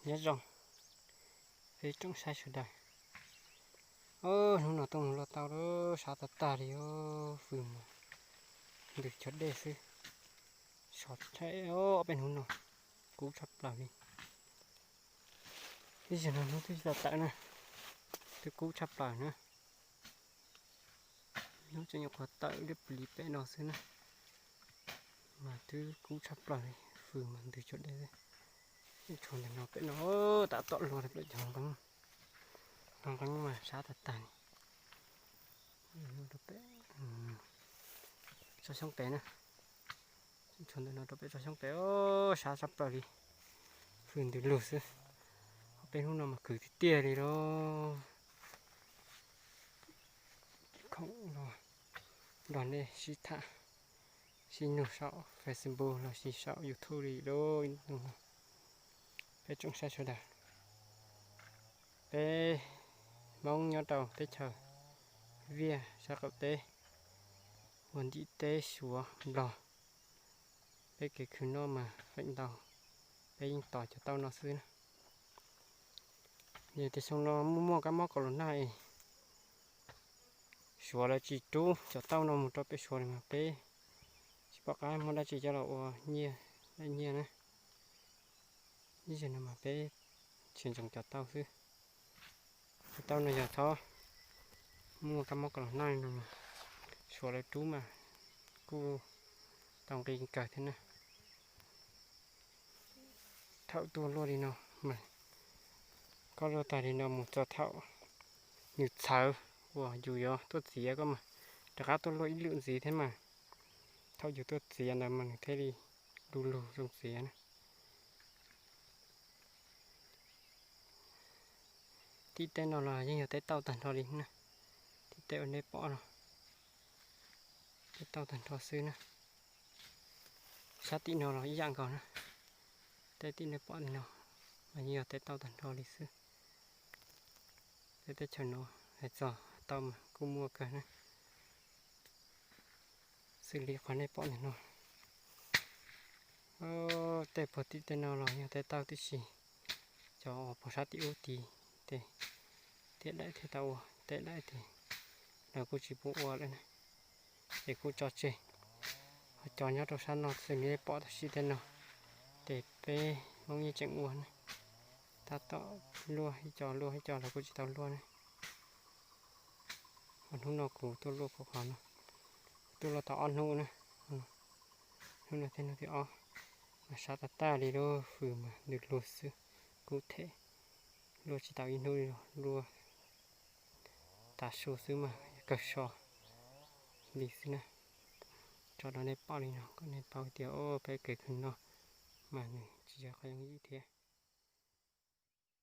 Nyob zoo peb tsoom saib sawv daws. Hnub no tuaj mus luaj tau lawm, sab tag tag li, fws mas ntws cov dej xwb. Sov thaij ob peb hnub no kub tshaj plaws li. Ib zaug no hnub twb tsis tau tawm na, twb kub tshaj plaws na. Hnub tseem nyuam qhuav tawm liab pliv pem no xwb na, mas twb kub tshaj plaws li, fws mas ntws cov dej xwb. Tshuav ntawm no pem no, tab tom luag rau pem cov nqeeb, nqeeb mas sab tag tag li. Rau pem tsob xyoob tes na, tshuav ntawm no rau pem tsob xyoob tes, sab tshaj plaws li, fws ntws lug xwb. Ob peb hnub no mas kwv tiag tiag li lauj. Khoom los nrog nej sib tham sib nug saum Facebook los sis saum YouTube li lauj. Peb tsoom saib sawv daws, peb Hmoob nyob rau teb chaws Viaj sab qaum teb uas ntim teb Suav Nplog, peb kev khwv noj mas feem ntau peb yeej tos cov tauj no xwb na. Yog tias xyoo no muaj muaj kab mob kaus los nag es Suav lawv tsis rub cov tauj no mus rau pem Suav li mas peb tsis pom qab muaj dab tsi coj los ua nyiaj, nyiaj na. Ib zaug no mas peb tsis ntsoov cov tauj xwb. Cov tauj no yog txhob muaj kab mob kaus los nag no, Suav lawv rub mas kuj tau nqi kawg thiab na. Thaum tuaj luaj li no mas koj luaj tag li no mus txog thaum nws txhawv uas yus yuav tuaj txiav koj mas rov qab tuaj luaj ib lwm ntxiv thiab mas. Thaum yus tuaj txiav ntawd mas nws thiaj li du lug zoo txiav na. Tim tej no los yeej yog teb tauj tag nrho li na. Tim tej uas nej pom no, teb tauj tag nrho xwb na. Sab tim no los ib yam nkaus na. Tej tim nej pom li no mas yeej yog teb tauj tag nrho li xwb. Tej teb chaws no hais txog tauj mas kuj muaj kawg na. Xws li qhov nej pom ntawm no, tej puag tim tej no los yog teb tauj tib si. Cov uas puag sab tim ub tid ces tiam daim thiaj tau ua, tej daim ces lawv kuj tsis pub ua lawm na, ces kuj tso tseg. Ho cov nyob rau sab no xws li nej pom tam sim tej no ces peb Hmoob yeej tseem ua na. Tab tom luaj ib co luaj ib co los kuj tsis tau luaj na. Ho hnub no kuv tuaj luaj kuv qhov no, kuv tuaj luaj tau ob hnub na. Hnub no thiab hnub thib ob mas sab tag tag li lauj, fws mas ntws lug xwb, kub them. Luaj tsis tau ib hnub li, luaj tav su xwb mas kawg so li xwb na. Tso rau nej pom li no kom nej paub tias peb kev khwv noj mas nws tsis yog qhov yooj yim thiab.